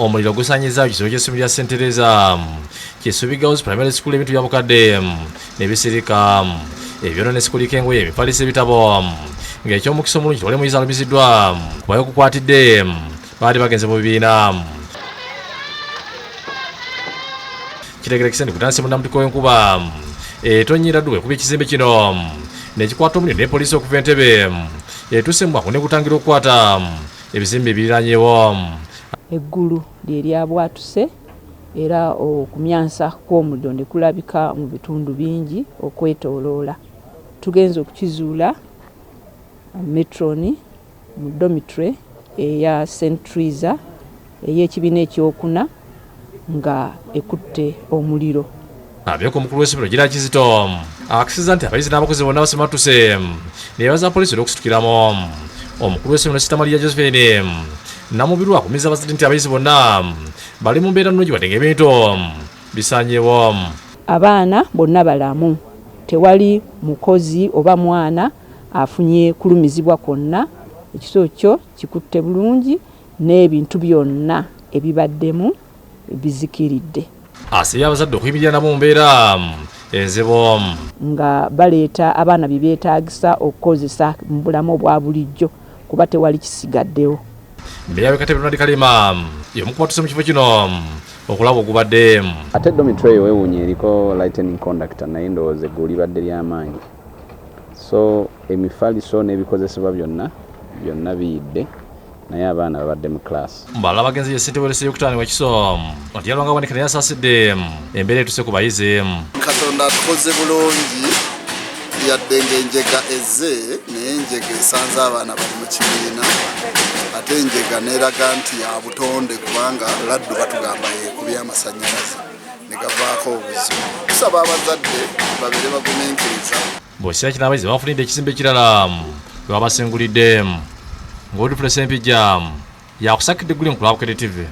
Omuliro gusaanyizaawo ekisolo ky'essomero lya St Teresa Kisubi Girls Primary School, ebintu bya bukadde ne bisirika, ebyono ne sikuliko engoye, emifaliso, ebitabo, ng'ekyomukisa omulungi tewali muyizi alumiziddwa kubayo okukwatidde baali bagenze mu bibiina. Kitegerekese nti kutandise munnamutuko w'enkuba etonyera dduwa ekuba ekizimbe kino nekikwata omuliro, ne poliisi okuva Entebe etuuse mu bwangu ne gutangira okukwata ebizimbe ebiriranyewo. Eggulu lye lyabwatuse era okumyansa kw'omuliro ne kulabika mu bitundu bingi okwetooloola. Tugenze okukizuula, matron mu dormitory eya St Teresa ey'ekibiina ekyokuna nga ekutte omuliro. Abyeko omukulu w'essomero Gira Kizito akisiza nti abayizi n'abakozi bonna basimattuse, neyebaza poliisi olw'okusitukiramu. Omukulu w'essomero Sita Maria Josephine Namubiru akumiza abazadde nti abayizi bonna bali mu mbeera nnungi wadde ng'ebintu bisaanyeewo. Abaana bonna balamu, tewali mukozi oba mwana afunye kulumizibwa kwonna. Ekisolo kyo kikutte bulungi n'ebintu byonna ebibaddemu bizikiridde. Asabye abazadde okuyimirira nabo mu mbeera enzibu nga baleeta abaana bye beetaagisa okukozesa mu bulamu obwa bulijjo, kuba tewali kisigaddewo. Mmeeya w'e Katebe Ronald Kalema y'omu ku batuuse mu kifo kino okulaba ogubadde. Ate dormitory eyo weewuunya eriko lightning conductor, naye ndowooza eggulu libadde ly'amaanyi, so emifaliso n'ebikozesebwa byonna byonna biyidde, naye abaana babadde mu class. Balala bagenze ye ssentebe w'e yokutaano Wakiso Odyalwanga Wanika, naye asaasidde embeera etuuse ku bayizi. Katonda atukoze bulungi, yadde ng'enjega ezze, naye enjega esanze abaana bali mu kibiina, ate enjega neeraga nti ya butonde, kubanga laddu batugamba yeekubya amasannyalaze ne gavaako obuzibu. Tusaba abazadde babeere bagumiikiriza. Bw'osira kino, abayizi bafunidde ekizimbe ekirala we babasengulidde. Ng'odufule Sempijja yakusakidde eggulire mu kulaba Bukedde TV.